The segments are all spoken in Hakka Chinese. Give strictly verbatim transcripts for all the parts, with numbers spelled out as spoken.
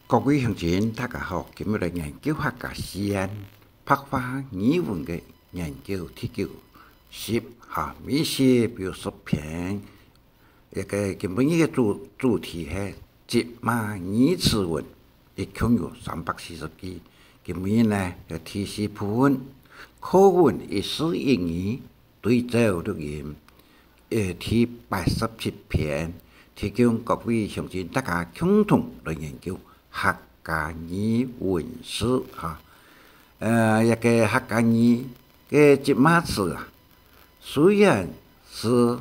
各位鄉親，大家好，今日來研究客家四縣白話語文个研究第九十哈，每集有十篇。這个今晡日个主，主題係責罵語詞文，一共有三百四十句。今晡日呢，有第四部分，課文一字一語， 對照錄音，呃，第八十七篇，提供各位鄉親大家共同來研究客家語文字哈。呃，這个客家語个責罵詞啊，雖然係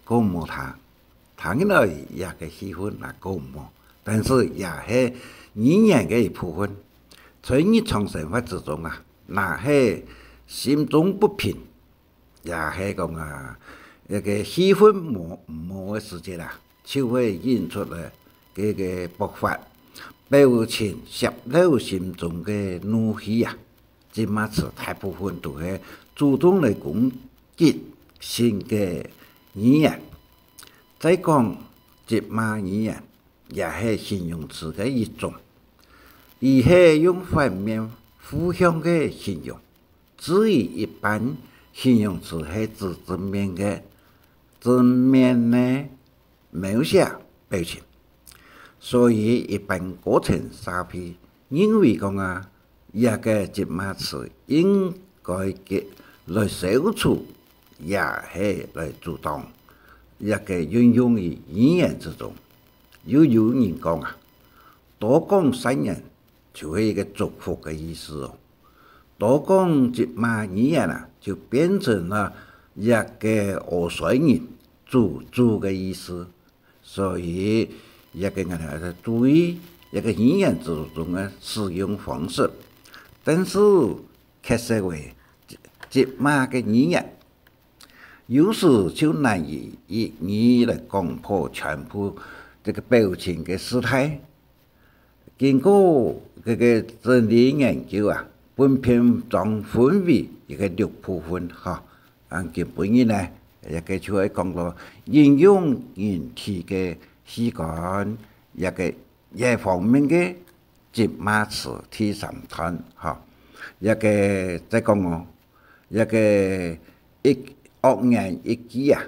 講毋好聽，聽起來這个氣氛也講毋好，但是也係語言个一部分。在日常生活之中啊，若係心中不平， 也係講啊，這个氣氛無，無个時節啊，就會引出了這个爆發，表情洩露心中个怒氣啊。責罵詞大部分都係主動來攻擊性个語言。再講責罵語言，也係形容詞个一種，佢係用反面負向个形容。 至於一般形容詞係指正面个，正面个描寫表情，所以一般高層社會認為講啊，這个責罵詞應該个來消除，也係來阻擋這个運用於語言之中。又有人講啊，多講善言， 就係一个祝福个意思哦。多講責罵語言啊，就變成了一个謳衰人、詛咒个意思。所以，這个𠊎兜愛注意，這个語言之中个使用方式。但是，確實會責罵个語言，有時就難以一語來講破全部這个表情个事態。 經過這个整理研究啊，本篇章分為一个六部分哈。啊，今晡日呢，這个就會講到應用人體个器官，這个這方面个責罵詞第三段哈。這个再講哦，這个一，惡言一句啊，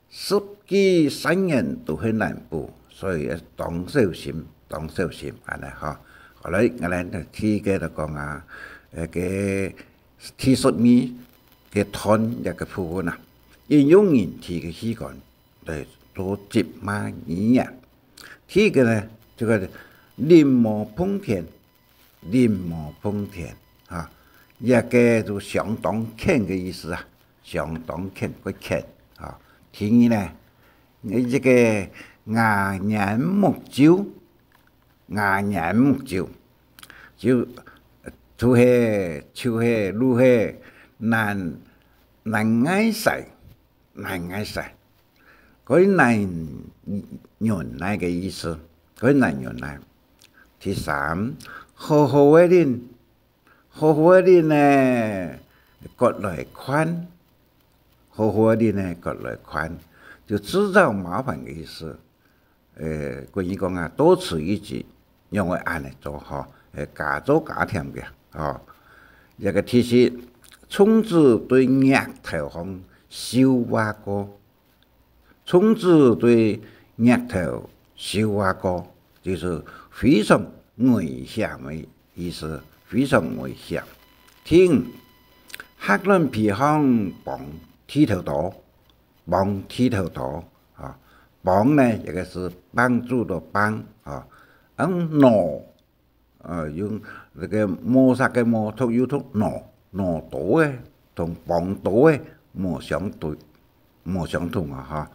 十句善言都係難補，所以愛當小心，當小心，恁呢哈。好來，𠊎來第一个就講啊，該个第十二个段這个部分啊，應用人體个器官來做責罵語言。第一个呢，這个冷毛碰天， 冷毛碰天，哈，這个就相當譴个意思啊，相當譴，過譴，哈。第二呢，這个牙煙目咒，牙煙目咒，就，就係，就係，就係難，難挨使， 難挨使，過難忍耐个意思，過難忍耐。第三，好好个忍，好好个忍呢，割來寬，好好个忍呢，割來寬，就製造麻煩个意思。 呃，國語講啊，多此一舉，仰會恁呢做吼？呃，加做加添个吼。這个第四，粽子對額頭項繡話過，粽子對額頭繡話過，就係非常危險个意思，非常危險。第五，客卵皮項幫剃頭刀， 幫剃頭刀，啊，幫呢，這个係幫助个幫，啊，用挼，呃，用這个磨石个磨，讀又讀挼，挼刀个，同幫刀个無相對，無相同啊，哈。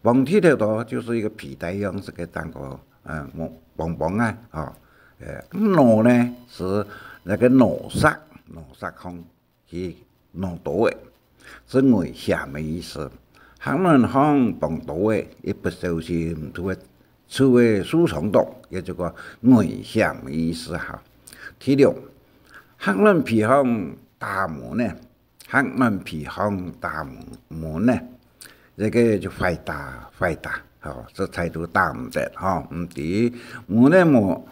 幫剃頭刀就係一个皮帶樣式个，當个，呃，幫，幫幫啊，哈。呃，挼呢，係該个挼石，挼石項 去挼刀个，係危險个意思。客卵項幫刀个，一不小心就會，就會受傷到，也就講危險个意思哈。第六，客卵皮項打蚊呢，客卵皮項打蚊呢，這个就壞打，壞打，吼，實在都打毋得，吼，毋知，蚊呢無，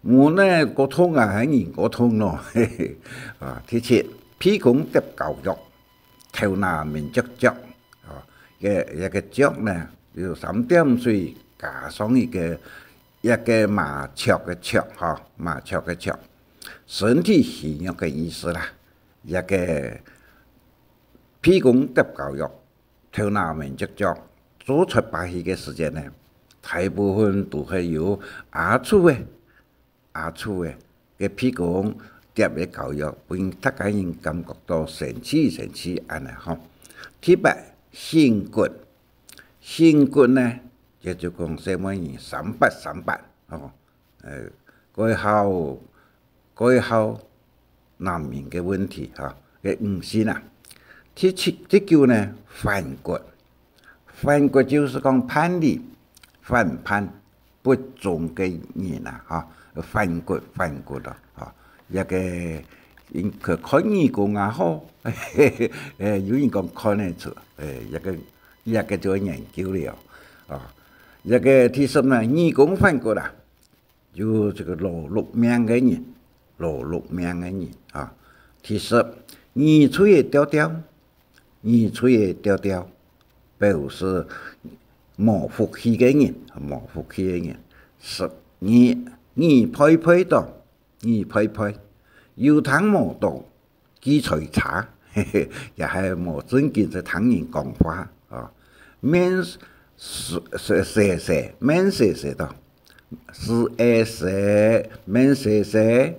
門仔過痛啊，還人過痛咯。啊，第七，鼻公貼膏藥，頭那面雀雀。啊，這，這个雀呢，有三點水加上一个，一个麻雀个雀，吼，麻雀个雀，身體虛弱个意思啦。這个鼻公貼膏藥，頭那面雀雀，做出把戲个時間呢，大部分都係由阿祖个，阿祖个，个鼻公貼个膏藥，分大家人感覺到神奇神奇恁呢吼。第八，醒骨，醒骨呢，這就講細妹人三八三八，吼，呃，該好，該好 男人个問題，哈，个女性啊。第七、第九呢，反骨。反骨就係講叛逆、反叛、不忠个人啊，哈，反骨、反骨咯，哈。這个，因，看耳公也好，欸，有人講看得出，欸，這个，這个就研究了，啊。這个第十呢，耳公反骨啊， 有這个勞碌命个人，勞碌命个人啊。第十，耳垂个吊吊，耳垂个吊吊，表示無福氣个人，無福氣个人。十二，耳背背到，耳背背，有聽無到， 記才差，也係無正經在聽人講話，哦。面色，色，色，面色色到，是會色，面色色，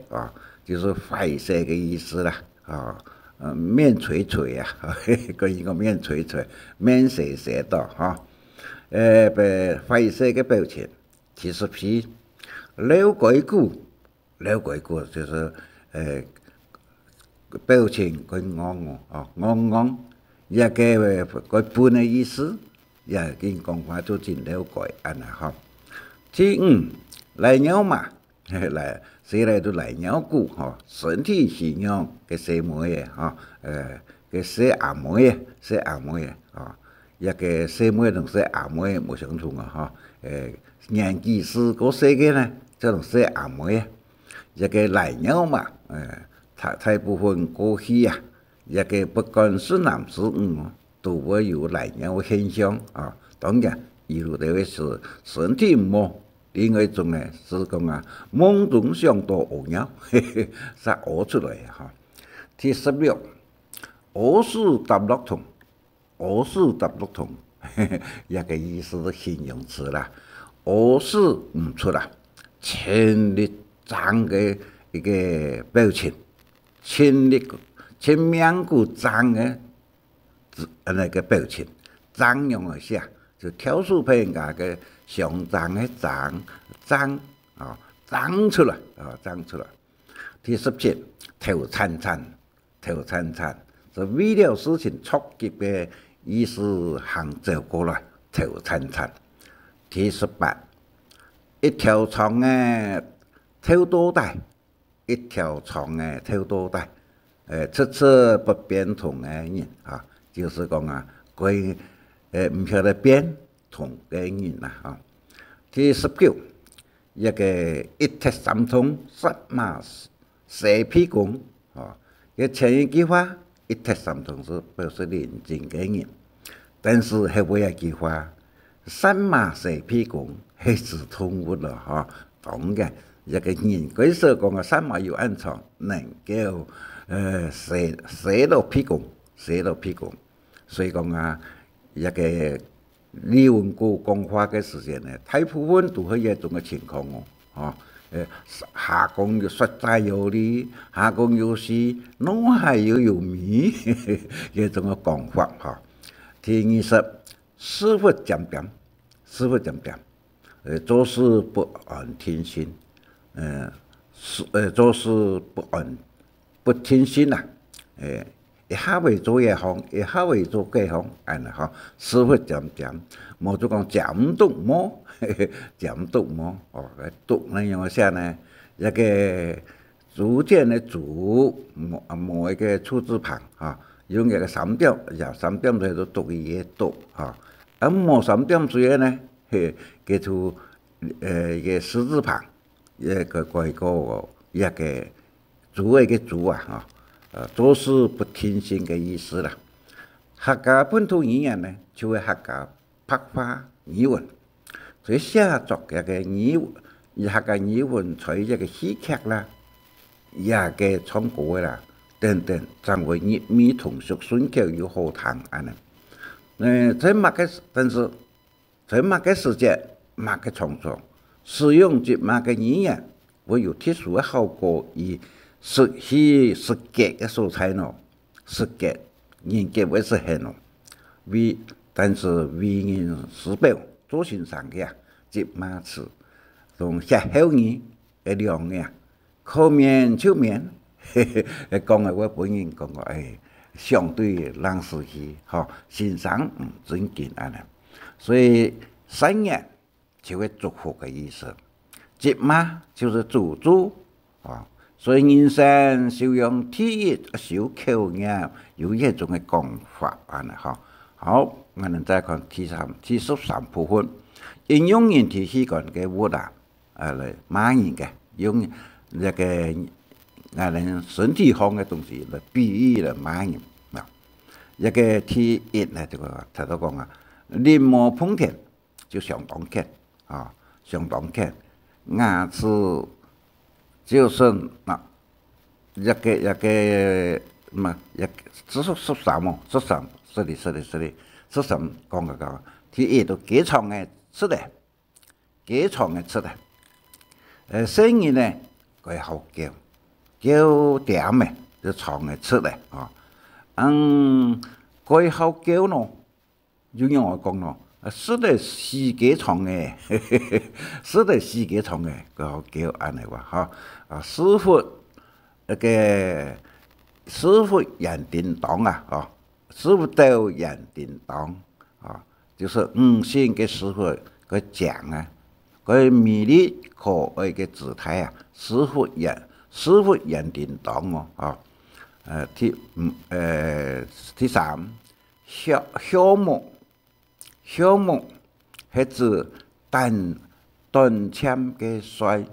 哦，就係壞色个意思啦，哦，呃，面垂垂啊，可以講面垂垂，面色色到，哈。呃，壞色个表情。第十四，嘍該牯， 嘍該牯就係，呃，表情該戇戇，哦，戇戇，這个，呃，該笨个意思，也跟講話就真嘍該，恁呢吼。第五，倈尿嫲，倈，細倈仔倈尿牯，吼，身體虛弱个細妹仔，吼，呃，个細阿妹仔，細阿妹仔，吼。 這个細妹同細阿妹無相同啊，吼。呃，年紀係較細个呢，就同細阿妹啊。這个倈尿嫲，呃，大，大部分過去啊，這个不管係男係女哦，都會有倈尿个現象啊。當然，有兜係身體毋好，另外一種呢，係講啊，夢中想到屙尿，嘿嘿，煞屙出來啊，吼。第十六，屙屎搭落桶。 屙屎搭落桶，這个意思係形容詞啦。屙屎毋出啊，盡力爭个一个表情，盡力，盡命牯爭个，恁呢个表情，爭仰仔寫，就挑手別人家个相爭个爭，爭，哦，爭出來，哦，爭出來。第十七，頭顫顫。 頭顫顫，係為了事情著急个意思行走過來，頭顫顫。第十八，一條長个頭倒帶，一條長个頭倒帶，呃，直直不變通个人啊，就係講啊，佢，呃，毋曉得變通个人啊，吼。第十九，這个一踢三通，殺馬 洗鼻公，吼，佢前一句話一踢三通係表示認真个人，但是後尾一句話，殺馬洗鼻公係指動物咯，吼。當然，這个人，佢所講个殺馬有恁長，能夠，呃，洗，洗到鼻公，洗到鼻公。所以講啊，這个 李文牯講話个時節呢，大部分都係這種个情況哦，吼，呃，下講有說在有理，下講有理，腦海又有謎，這種个講法，吼。第二十，屎朏尖尖，屎朏尖尖，呃，做事不安定心，呃，事，呃，做事不安 不定心啊，欸，一下會做這項，一下會做該項，恁呢吼，屎朏尖尖，無就講尖篤毛，尖篤毛，哦，該篤呢仰般寫呢？這个逐漸个逐，無，無一个出字旁，哈，用這个三點，呀，三點水就篤一个篤，哈。啊，無三點水个呢，嘿，該就，呃，一个十字旁，个个个个个个个主个个主啊，吼，呃，做事不定心个意思啦。客家本土語言呢，就係客家白話語文，所以寫作个个語文，客家語文在這个戲劇啦，也个唱歌个啦，等等，正會入耳通俗，順口又好聽恁呢。呃，在麼个，但是 在麼个時節、麼个場所，使用接麼个語言，會有特殊个效果，以實際實際个所在呢？實際人格會實現咯。為，但是為人師表，做先生个啊，接麼詞，同歇後語个兩个啊， 可免就免。講个話分人講个，哎，相對冷死去，吼，先生毋正經恁呢。所以善言就係祝福个意思，接麼就係詛咒，哦。所以人生修養第一，修口業，有一種个講法恁呢，吼。好，𠊎等再看第三，第十三部分，應用人體器官个物啊， 啊，來罵人个，用這个，啊，人身體項个東西來比喻來罵人啊。這个第一呢，這个頭頭講啊，人無碰天，就相當欠啊，相當欠。牙齒就算啊，這个，這个，麼，這个，十，十三哦，十三，sorry，sorry，sorry，十三講个講，第一都雞腸个食个， 雞腸个食啊。呃，細人呢，佢好噭，噭恬个，就腸个食啊，吼。嗯，佢好噭咯，又仰會講咯？啊，食个死雞腸个，食个死雞腸个，佢好噭恁呢話，吼。啊，屎朏，該个屎朏圓叮噹啊，吼。 屎朏斗圓叮噹，啊，就係女性个屎朏个靚啊，个美麗可愛个姿態啊，屎朏圓，屎朏圓叮噹哦，啊。呃，第，嗯，呃，第三，孝，孝目， 孝目係指短，短暫个睡，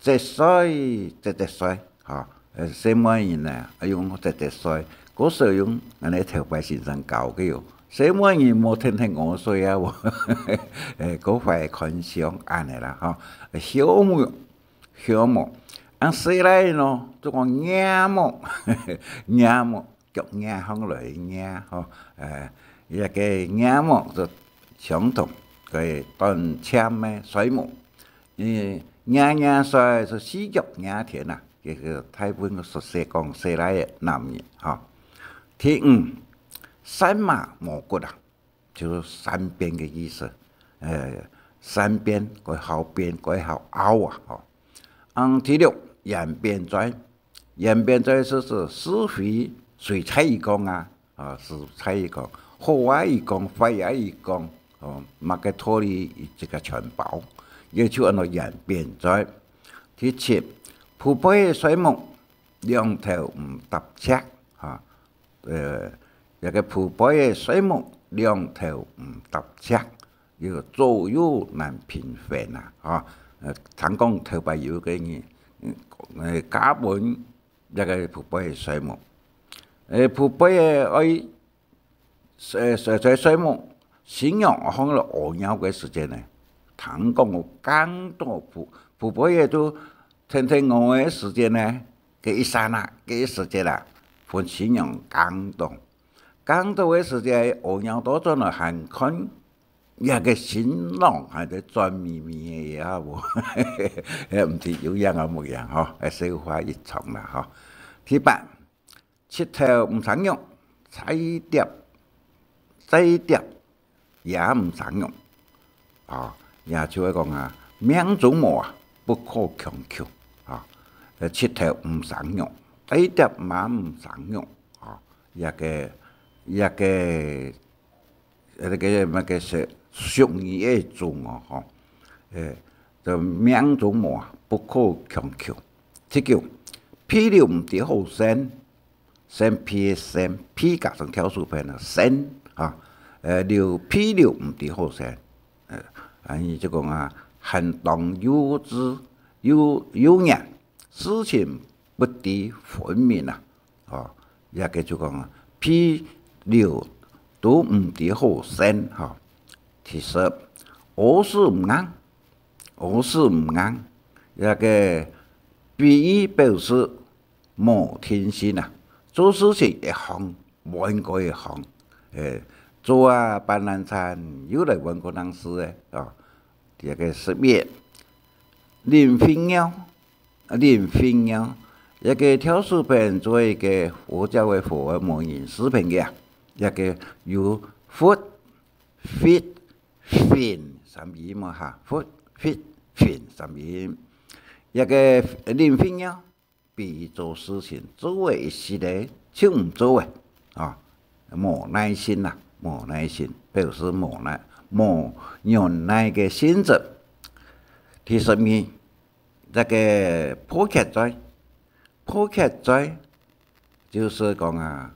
節睡，節節睡，吼。呃，細妹人呢，愛用節節睡，故所用𠊎等頭擺先生教个喲。細妹人莫天天屙水啊，無，呃，過壞看相恁呢啦，吼。孝目， 孝目。啊，細倈仔呢，就講𤘃目，𤘃目，腳𤘃項來个𤘃，吼，呃，這个𤘃目就相同，个短暫个睡目。嗯，𤘃𤘃睡就四腳𤘃天啊，這个大部分个熟識講細倈仔个男人，吼。第五，善麻無骨啊。 就係善辯个意思。呃，善辯，蓋好辯，蓋好拗啊，吼。嗯，第六，言扁嘴。言扁嘴係指是非隨在佢講啊，啊，隨在佢講，好啊佢講，壞啊佢講，哦，麼个道理佢自家全包，也就安到言扁嘴。第七，匍背个睡目，兩頭毋搭赤，哈。 呃，這个匍背个睡目，兩頭毋搭赤，這个左右難平衡啊，吼。呃，聽講頭擺有个人，嗯，呃，嫁分這个匍背个睡目。呃，匍背个愛，呃，睡，睡，睡目，新娘䟘落屙尿个時節呢，聽講有驚到匍，匍背个都天天屙个時節呢， 該一剎那，該一時節啊，分新娘驚到。驚到个時節，屙尿倒轉來還看，這个新郎還在轉咪咪个也無。毋知有影啊無影吼，笑話一場啦吼。第八，七頭毋生肉，再跌，再跌 也毋生肉。啊，也就係講啊，命中無啊，不可強求。啊，呃，七頭毋生肉，再跌嘛毋生肉。啊，這个，這个，呃，該个麼个係俗語个種哦，吼。呃，就命中無啊，不可強求。第九，肥料毋知好生， 生肥个生，肥加上挑手邊个生，哈，呃，留肥料毋知好生。呃，啊，你就講啊，還當幼稚，有，有緣，事情不知分明啊。哦，這个就講啊，譬如都毋知好生，吼。第十，屙屎毋硬，屙屎毋硬，這个比喻表示無定心啊，做事情一項換過一項，誒，做啊半爛燦，又來換過零星个，哦。第二个十一，啉糞尿，啉糞尿，這个挑手片做一个佛教个佛門人視頻个啊，這个有佛、佛、佛三音嘛哈，佛、佛、佛三音，這个啉糞尿。 比喻做事情做个一時个就毋做个，啊，無耐心啦，無耐心，表示無耐，無忍耐个性質。第十二，這个破缺嘴，破缺嘴就是講啊，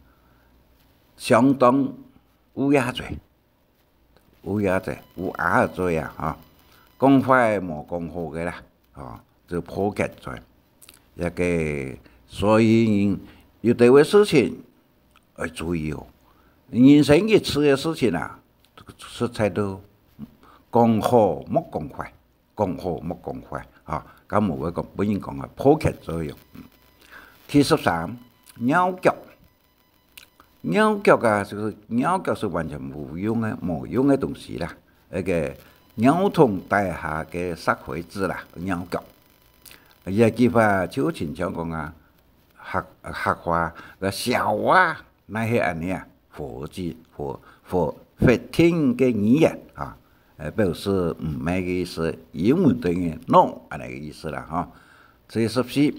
相當烏鴉嘴。 烏鴉嘴，烏鴉嘴啊，吼，講壞無講好个啦，吼，就破缺嘴。這个，所以人有兜个事情愛注意哦。人生一次个事情啊，實在都講好莫講壞，講好莫講壞，吼，敢無會講，分人講啊，破缺嘴哦。嗯。第十三，尿腳。 尿腳啊，就係尿腳係完全無用个、無用个東西啦。該个尿桶底下个石灰質啦，尿腳。這句話就親像講啊，客、客話个笑話，哪係恁呢啊？佛字、佛、佛、佛定个語言啊，呃，表示毋係个意思，英文等於no恁呢个意思啦，吼。第十四，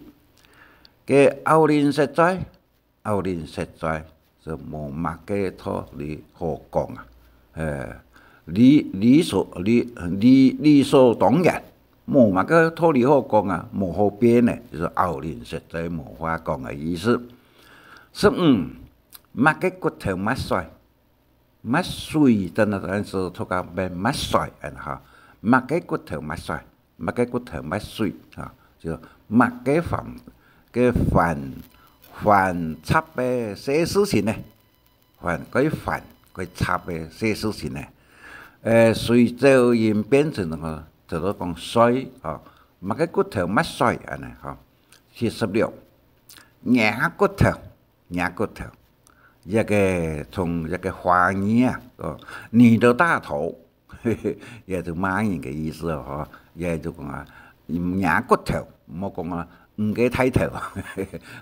个拗零實在， 拗零實在，就無麼个道理好講啊。誒，理、理所、理、理、理所當然，無麼个道理好講啊，無好辯呢，就係拗零實在，無話講个意思。十五，麼个骨頭麼水， 麼水，等等，等等，係讀个變麼水，恁吼。麼个骨頭麼水，麼个骨頭麼水，吼，就麼个繁、个繁、繁雜个細事情呢，繁、个繁、个雜个細事情呢。呃，水走音變成个，就係講水，吼，麼个骨頭麼水，恁呢，吼。第十六，惹骨頭， 惹骨頭。這个從這个華語啊，哦，惹到大頭，也就罵人个意思哦，吼。也就講啊，惹骨頭，莫講啊，你个大頭，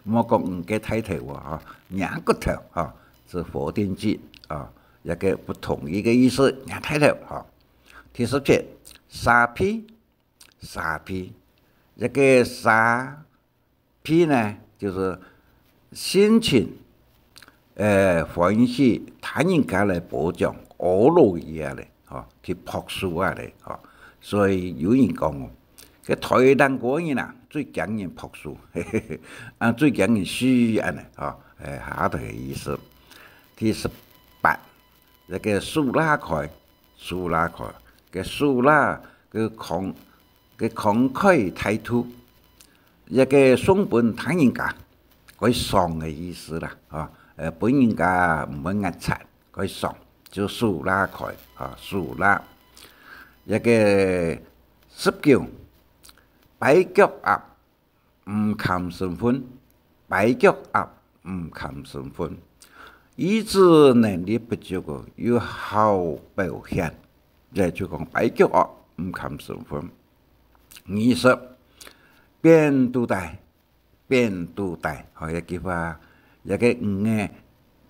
莫講你个大頭哦，吼，惹骨頭，吼，係否定句啊，這个不同意个意思，惹大頭，吼。第十七，沙鼻，沙鼻，這个沙 鼻呢，就係心情，呃，歡喜他人家來褒獎，阿谀佢啊咧，吼，去拍手啊咧，吼。所以有人講哦，該台灣國人啊，最驚人拍手，啊，最驚人噓恁呢，吼，誒，下頭个意思。第十八，這个手拉開，手拉開，个手拉，个慷，个慷慨態度， 這个送分他人家，蓋爽个意思啦，吼，呃，分人家毋會齧齪，蓋爽，就手拉開，吼，手拉。這个十九，跛腳鴨，毋堪生份，跛腳鴨，毋堪生份。意志能力不足个，有好表現，這就講跛腳鴨，毋堪生份。 二十，扁肚帶，扁肚帶，吼，這句話，這个魚仔，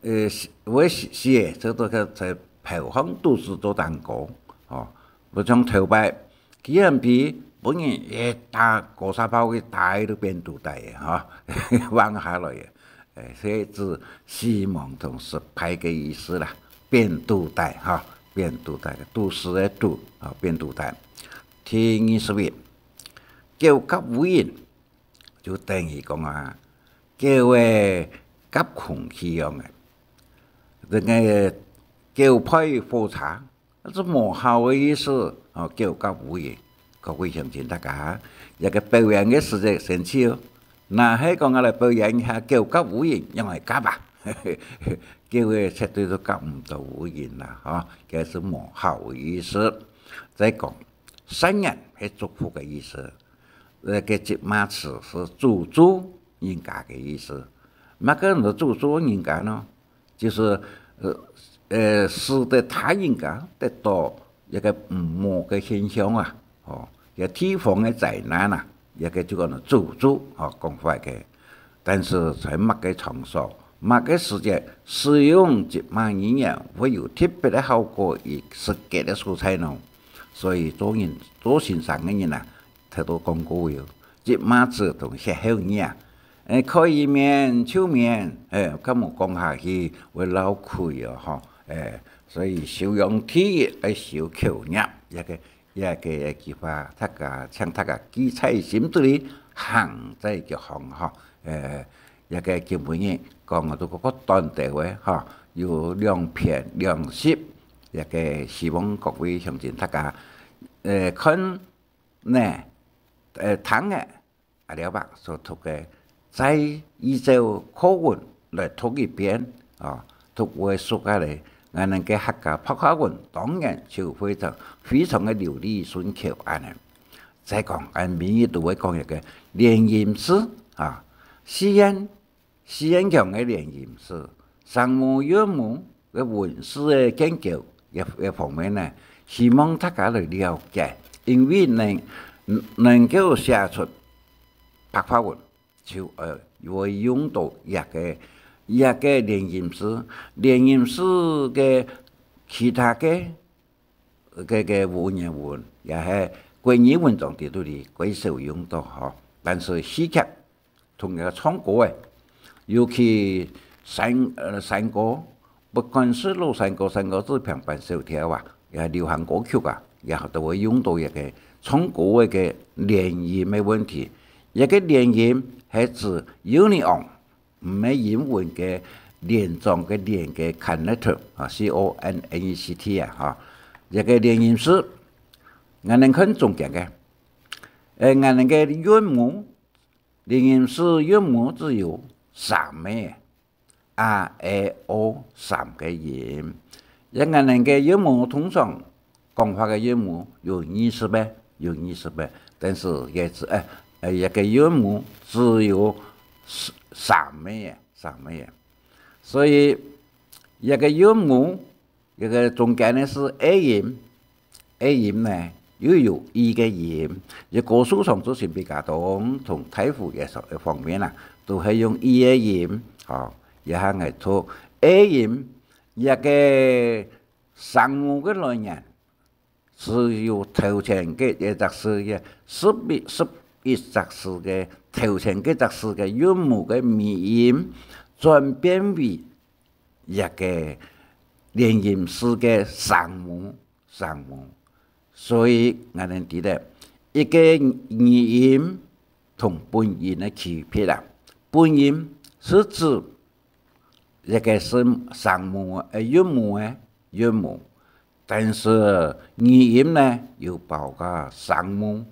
呃，會死，死个，這都係在pohang肚屎做蛋糕，吼，毋像頭擺，佢還比分人一打高沙炮去打到扁肚帶个，吼，橫下來个。 誒，係指死亡同失敗个意思啦。扁肚帶，吼，扁肚帶，肚屎个肚，吼，扁肚帶。第二十一，狗夾烏蠅，就等於講啊，狗仔夾空氣樣个。這个狗吠火車， 該係無效个意思，吼，狗夾烏蠅，各位鄉親大家，這个表演个時節先笑，若係講𠊎來表演一下狗夾烏蠅，仰會夾啊？狗仔絕對都夾毋到烏蠅啦，吼，這係無好个意思。再講，善言係祝福个意思，這个詈罵詞係詛咒人家个意思。麼个人詛咒人家呢？ 就係，呃，呃，使得他人家得到一个毋好个現象啊，吼，一个地方个災難啊，一个就講做詛咒，吼，講法个。但是在麼个場所、麼个時節使用詈罵語言，會有特別个效果，以實際个素材呢？所以做人、做先生个人啊，頭都講過喲，詈罵詞同歇後語啊，誒，可以免就免，誒，較無講下去會漏氣哦，吼，誒，所以修養第一，愛修口業，這个，這个句話，大家，請大家記在心肚裡，行在腳項，吼，誒，這个今晡日講到這个段落个，吼，有兩篇兩集，這个希望各位鄉親大家，誒，看呢，誒，聽呢， 阿廖伯所讀个，在依照課文來讀一遍，哦，讀會熟啊咧，𠊎等个客家白話文當然就非常，非常个流利順口恁呢。再講，𠊎每日都會講一个連音字，啊，四縣 四縣腔个連音字，聲母韻母个文字个研究，這，這方面呢，希望大家來了解，因為能，能夠寫出白話文，就，呃，會用到這个，這个連音字。連音字个其他个 个，个文言文，也係國語文章裡肚裡較少用到吼。但是戲劇同這个唱歌个，尤其山，呃，山歌，不管係老山歌、山歌子、平板小調啊，也流行歌曲啊，也都會用到這个唱歌个，个連音个問題。這个連音係指union， 毋係英文个連長个連个connector啊，C O N N E C T啊，哈。這个連音字，𠊎等看中間个，誒，𠊎等个韻母，連音字韻母只有三个，A、E、O三个音。這𠊎等个韻母通常 講話个韻母有二十个，有二十个，但是這字，誒，誒，這个韻母只有三，三个，三个。所以，這个韻母，這个中間呢係A音，A音呢，又有E个音，這高樹上之前比較多，同大湖這上，這方面啊，都係用E个音，吼，這下𠊎讀A音，這个聲母个來源， 係有頭前个一隻字个，十一，十一隻字个頭前个隻字个韻母个尾音，轉變為一个連音字个聲母，聲母。所以，𠊎等知得，一个語音同本音个區別啊。本音係指 這个係聲母，誒，韻母个韻母。但是語音呢，有包括聲母，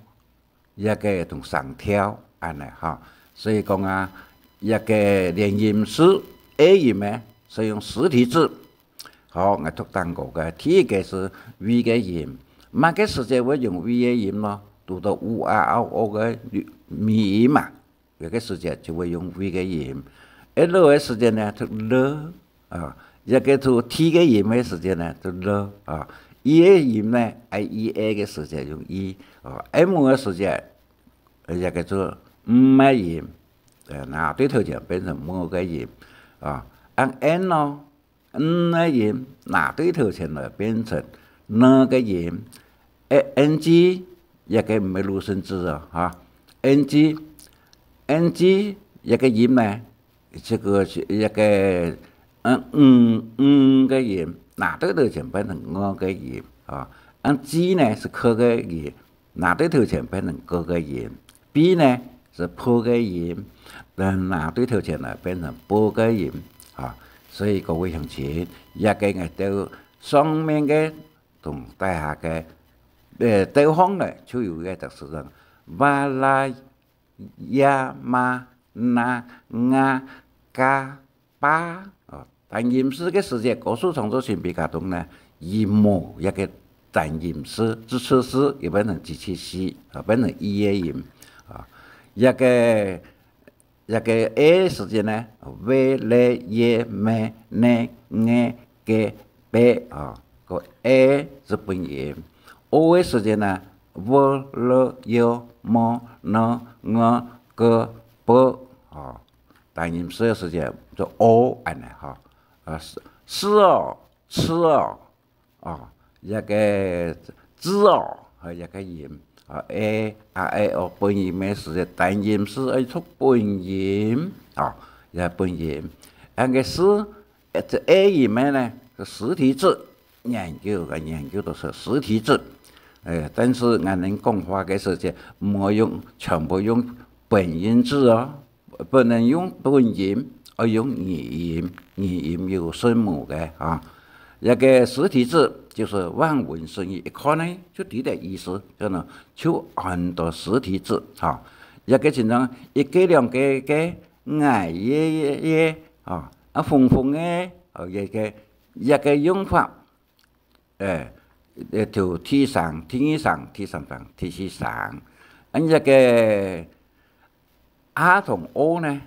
這个同聲調，恁呢哈。所以講啊，這个連音字，A音呢，係用實體字。好，𠊎讀單个个，第一个係V个音，麼个時節會用V个音咯？堵到U、A、O、O个尾音嘛。 有个時節就會用V个音。L个時節呢，讀L，啊，這个讀T个音个時節呢，讀L，啊，E个音呢，I、E、A个時節用E，啊，M个時節，呃，這个讀M个音，呃，拿對頭前變成M个音，啊，啊，N咯， N个音，拿對頭前來變成N个音。誒，NG，這个毋係入聲字哦，哈。NG，NG，這个音呢，這个係這个，嗯，嗯，嗯个音，拿對頭前變成N个音，啊。啊，G呢，係K个音， 拿對頭前變成K个音。B呢，係P个音，拿對頭前來變成P个音，哈。所以各位鄉親，這个𠊎兜上面个同底下个呃，地方呢，就有一个特色，哇啦呀嘛那nga嘎巴，哦，單音字个時節，高樹長作性比較多呢，佢無一个單音字，直刺字，又變成直刺字，啊，變成ü个音，啊，一个 一个e个時節呢，ve、le、ye、me、ne、nge、ge、be，啊，个e是本音。o个時節呢，vo、lo、yo、mo、no、ngo、ge、bo，啊，單音字个時節就o恁呢，哈。啊，是，是哦，是哦， 哦，一个字哦，係一个音，啊，e、a、e、o本音个時節，單音字愛讀本音，哦，也本音。恁个字，呃，這e音个呢，係實體字，研究个研究都係實體字。誒，但是𠊎等講話个時節，毋好用，全部用本音字哦。 不能用本音，愛用語音，語音有聲母个，啊。這个實體字就係望文生義，一看呢，就知得意思，就呢，就安到實體字，哈。這个情況，一个、兩个、个，𠊎、也、也、也，啊，啊，紅紅个，哦，這个，這个用法， 誒，誒，就第三、第二聲、第三聲、第四聲。恁這个a同o呢，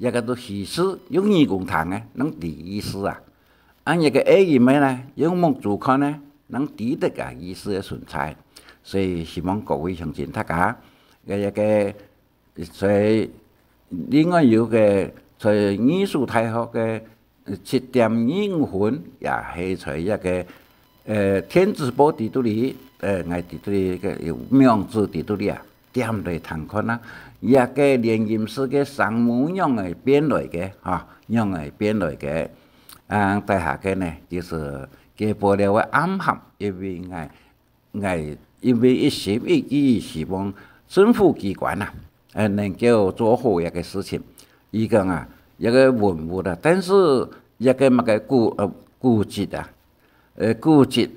這个都係用耳公聽个，能知意思啊。恁這个e音个呢，用目珠看呢，能知得个意思个存在。所以希望各位鄉親大家，个這个 在另外有个在義書大學个，呃，七點二五分，也係在一个，呃，電子報底肚裡，呃，𠊎底肚裡个有網址底肚裡啊，點來聽看啊。這个連音字个聲母仰仔變來个，哈，仰仔變來个。啊，底下个呢，就係該報了个暗含，因為𠊎 𠊎因為一心一意希望政府機關啊，呃，能夠做好一个事情。佢講啊，一个文物啊，但是一个麼个古，呃，古蹟啊，呃，古蹟，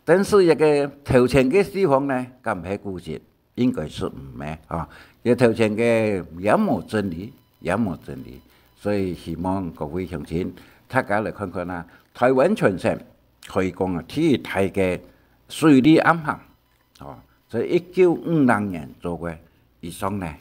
但是一个頭前个地方呢，敢係古蹟？應該係毋係啊。這頭前个也無整理，也無整理。所以希望各位鄉親，大家來看看啊，台灣全省 可以講啊，第一大个水利暗含，哦，在一九五六年做个。以上呢，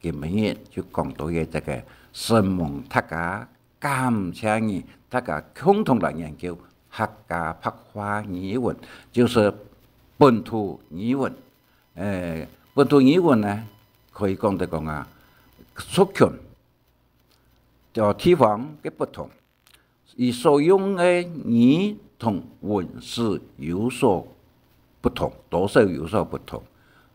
今晡日就講到這个，承蒙大家，感謝你，大家共同來研究客家白話語文，就係本土語文。誒，本土語文呢，可以講得講啊，族群，就地方个不同， 佢所用个語同文字有所不同，多少有所不同，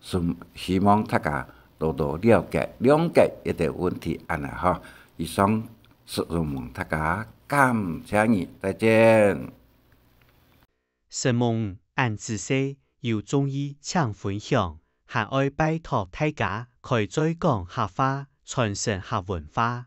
所以希望大家多多了解、諒解一个問題，恁呢吼。以上係承蒙大家，感謝你，再見。承蒙恁仔細，有中意請分享，還愛拜託大家開嘴講客話，傳承客文化。